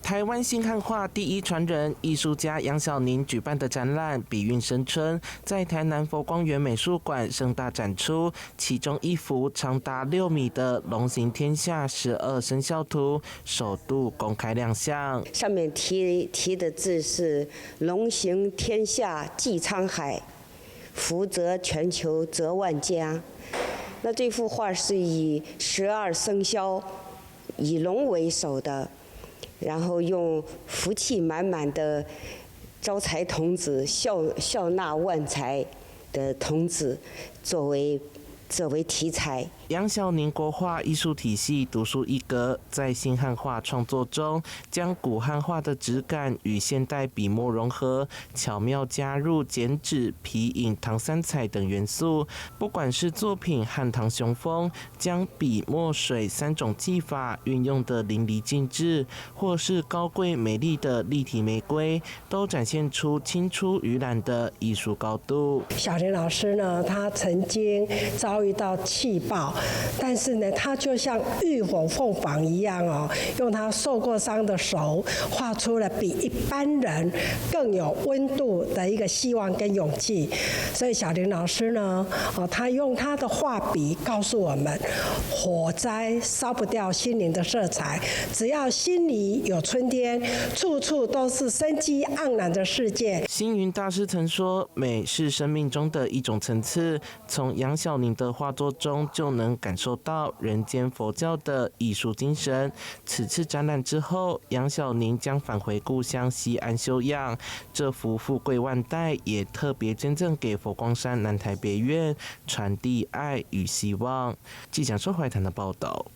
台灣新漢畫第一傳人藝術家楊小寧舉辦的展覽《筆韻生春》在台南佛光園美術館盛大展出，其中一幅長達6米的龍行天下十二生肖圖首度公開亮相。上面題的字是“龍行天下濟滄海，福澤全球澤萬家”。那這幅畫是以十二生肖以龍為首的。然後用福氣滿滿的招財童子、笑笑納萬財的童子作為題材。楊小寧國畫藝術體系獨樹一格，在新漢畫創作中，將古漢畫的質感與現代筆墨融合，巧妙加入剪紙、皮影、唐三彩等元素。不管是作品《漢唐雄風》，將筆墨水三種技法運用得淋漓盡致，或是高貴美麗的立體玫瑰，都展現出青出於藍的藝術高度。小林老師呢，他曾經遭遇到氣爆。但是呢，他就像浴火鳳凰一樣哦，用他受過傷的手畫出了比一般人更有溫度的一個希望跟勇氣。所以小林老師呢，哦，他用他的畫筆告訴我們，火災燒不掉心靈的色彩，只要心裡有春天，處處都是生機盎然的世界。星雲大師曾說，美是生命中的一種層次。從楊小寧的畫作中就能感受到人間佛教的藝術精神。此次展覽之後，楊小寧將返回故鄉西安休養。這幅富貴萬代也特別捐贈給佛光山南台別院，傳遞愛與希望。記者周懷談的報道。